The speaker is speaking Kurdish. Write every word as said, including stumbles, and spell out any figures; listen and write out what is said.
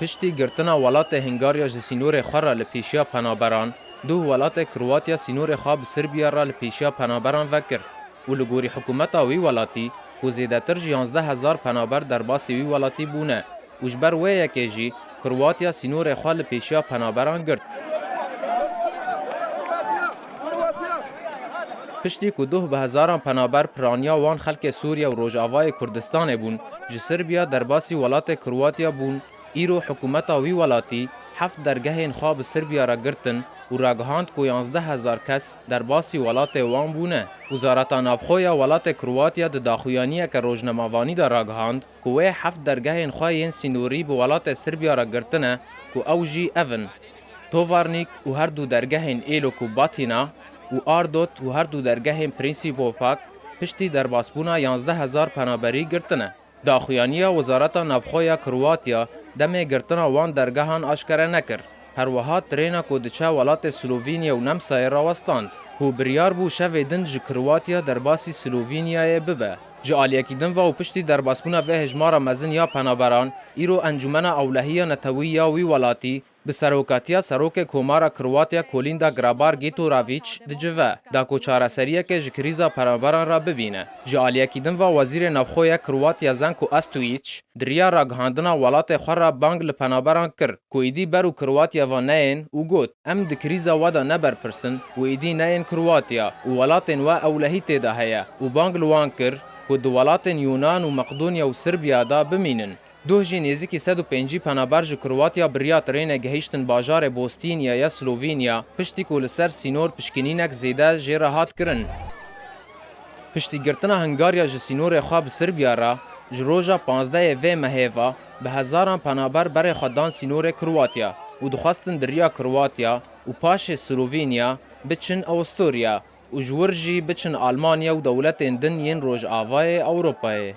Piştî girtina welatê Hungarya ji sînorê xwe re li pêşiya penaberan, duh welatê Kroatya sînorê xwe bi Sirbiya re li pêşiya penaberan vekir û li gorî hikûmeta wî welatî ku zêdetir ji yanzdeh hezar penaber derbasî wî welatî bûne û ji ber wê yekê jî Kroatya sînorê xwe li pêşiya penaberan girt. Piştî ku duh bi hezaran penaber piraniya wan xelkê Sûriye û Rojavayê Kurdistanê bûn, ji Sirbiya derbasî welatê Kroatya bûn, îro hikûmeta wî welatî heft dergehên xwe bi Sirbiya re girtin û ragihand ku yanzdeh hezar kes derbasî welatê wan bûne. Wezareta Navxwe ya welatê Kroatya di daxuyaniyeke rojnamevanî de ragihand ku wê heft dergehên xwe yên sînorî bi welatê Sirbiya re girtine ku ew jî ev in: Tovarnik û her du dergehên Êlok û Batina û Ardot û her du dergehên Principopak piştî derbasbûna yanzdeh hezar penaberî girtine. Daxuyaniya Wezareta Navxwe ya Kroatya demê girtina wan dergehan aşkere nekir. Her wiha trêna ku diçe welatê Slovînya û Nemsayê rawestand, ku biryar bû şevê din ji Kroatya derbasî Slovînyayê bibe. Ji aliyekî din ve û piştî derbasbûna vê hejmara mezin ya penaberan, îro Encûmena Ewlehiya Netewî ya wî welatî bi serokatiya Serokê Komara Kroatya Kolinda Grabar Getoravic dicive, da ku çareseriyeke ji krîza penaberan re bibîne. Ji aliyekî din ve Wezîrê Navxwe ya Kroatya Zenko Astojic di riya ragihandina welatê xwe re bang li penaberan kir ku êdî ber û Kroatya ve neyên û got: Em di krîza we de ne berpirs in û êdî neyên Kroatya û welatên we ewlehî tê de heye û bang li wan kir ku di welatên Yunan û Meqdoniya û Sirbiya de bimînin. Duh jî nêzîkî sed û pêncî penaber ji Kroatya bi riya trênê gihîştin bajarê Bostînya ya Slovînya, piştî ku li ser sînor pişkinînek zêde jê re hat kirin. Piştî girtina Hungarya ji sînorê xwe bi Sirbiya re, ji roja panzdehê vê mehê ve bi hezaran penaber berê xwe dan sînorê Kroatya û dixwestin di riya Kroatya û paşê Slovînya biçin Awusturya û ji wir jî biçin Almanya û dewletên din yên Rojavayê Ewropayê.